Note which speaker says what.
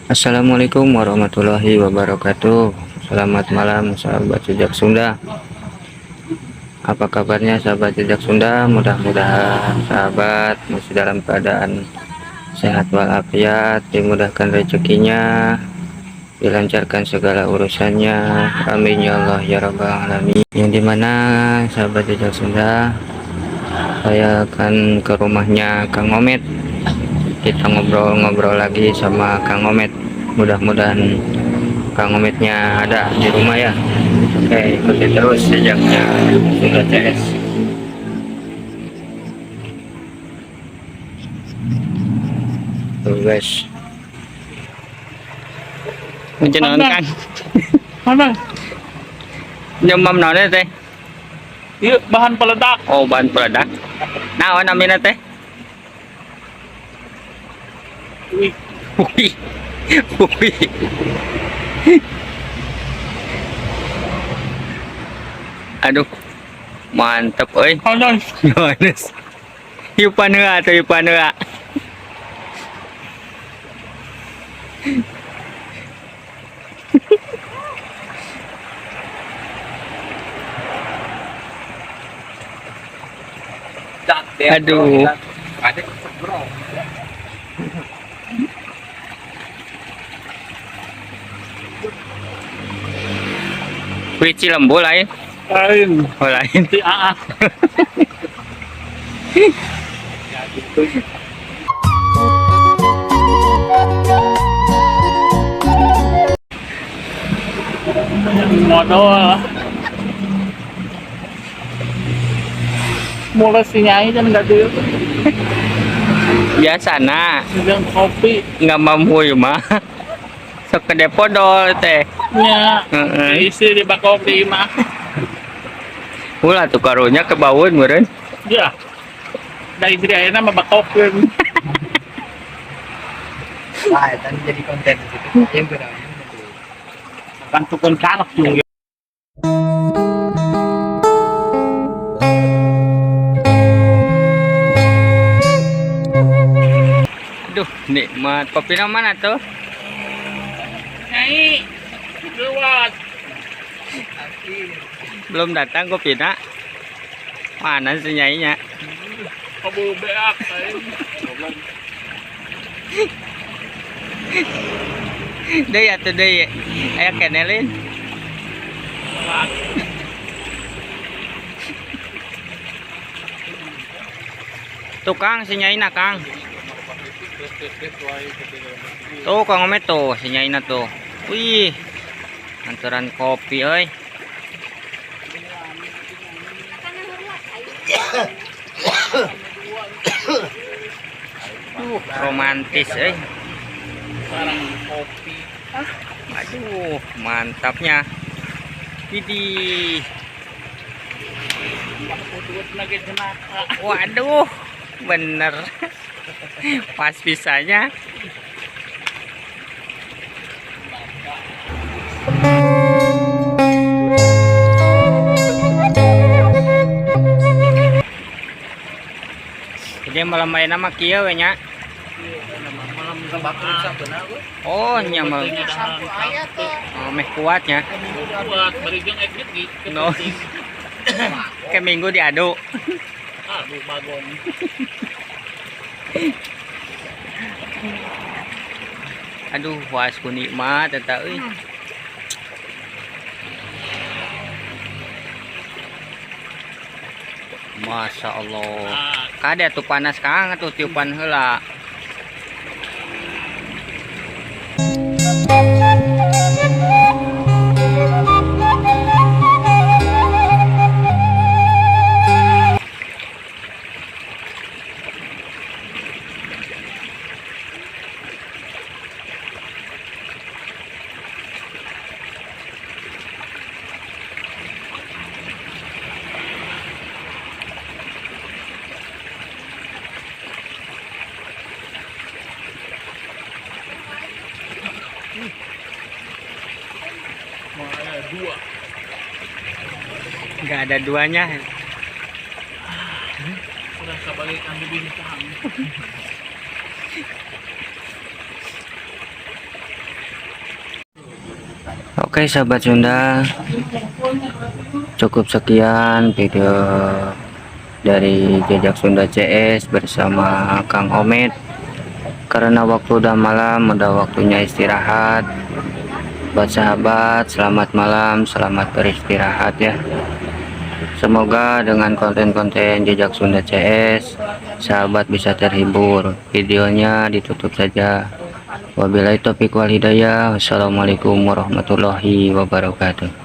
Speaker 1: Assalamualaikum warahmatullahi wabarakatuh. Selamat malam sahabat Jejak Sunda. Apa kabarnya sahabat Jejak Sunda? Mudah-mudahan sahabat masih dalam keadaan sehat walafiat, dimudahkan rezekinya, dilancarkan segala urusannya. Amin ya Allah ya Rabbal alamin. Yang dimana sahabat Jejak Sunda, saya akan ke rumahnya Kang Omet. Kita ngobrol-ngobrol lagi sama Kang Omet. Mudah-mudahan Kang Ometnya ada di rumah ya. Oke, ikuti terus jejaknya Sunda CS. Tuh guys. Macam naon kan?
Speaker 2: Mana?
Speaker 1: Nyemam naon teh?
Speaker 2: Iya, bahan peledak.
Speaker 1: Oh, bahan peledak. Naon namina teh?
Speaker 2: Wih,
Speaker 1: Wih. Wih. Aduh. Mantap euy.
Speaker 2: Panas.
Speaker 1: Yohanes. Hiupan heula atuh, hiupan heula. Aduh. Wih, Cilembu lain.
Speaker 2: Lain.
Speaker 1: Oh, lain.
Speaker 2: Si AA. Modal. Mulai si Nyai kan nggak di
Speaker 1: Biasa nah,
Speaker 2: yang kopi.
Speaker 1: Nggak mampu ya mah. Sok ke depodol teh.
Speaker 2: Nya.
Speaker 1: Heeh.
Speaker 2: Diisi di bakok di imah.
Speaker 1: Ulah tuh karunya ke bawun meureun.
Speaker 2: Ya. Da istri ayeuna mah bakokeun.
Speaker 3: Ah, itu jadi konten gitu. Yang benar.
Speaker 2: Kan tukun karep juga.
Speaker 1: Aduh, nikmat. Kopi mana tuh?
Speaker 2: Nyai. Lewat.
Speaker 1: Belum datang kopi nak. Mana sih nyainya?
Speaker 2: Kabu beak aing.
Speaker 1: Deui atuh deui. Aya keneh lain.
Speaker 2: Lewat.
Speaker 1: Tukang si nyaina Kang. Tuh Kang Omet tuh si nyaina tuh. Wih. Antaran kopi euy. Duh, romantis euy.
Speaker 2: Sarang kopi.
Speaker 1: Aduh, mantapnya. Widih.
Speaker 2: Duit lagi jenaka.
Speaker 1: Waduh, bener. Pas pisahnya. Jadi malam main nama kieu we nya. Oh, nya mah. Oh, meh kuatnya.
Speaker 2: Kuat bari jeung ekit gitu.
Speaker 1: No. Ke minggu diaduk.
Speaker 2: Aduh bagong.
Speaker 1: Aduh, was ku nikmat eta euy. Masya Allah. Kade tuh panas Kang atuh tiupan heula.
Speaker 2: Mana dua.
Speaker 1: Nggak ada duanya.
Speaker 2: Udah kabalik ambil bintang.
Speaker 1: Oke, sahabat Sunda, cukup sekian video dari Jejak Sunda CS bersama Kang Omet. Karena waktu udah malam, udah waktunya istirahat. Buat sahabat, selamat malam, selamat beristirahat ya. Semoga dengan konten-konten Jejak Sunda CS, sahabat bisa terhibur. Videonya ditutup saja. Wabillahi taufiq wal hidayah. Wassalamualaikum warahmatullahi wabarakatuh.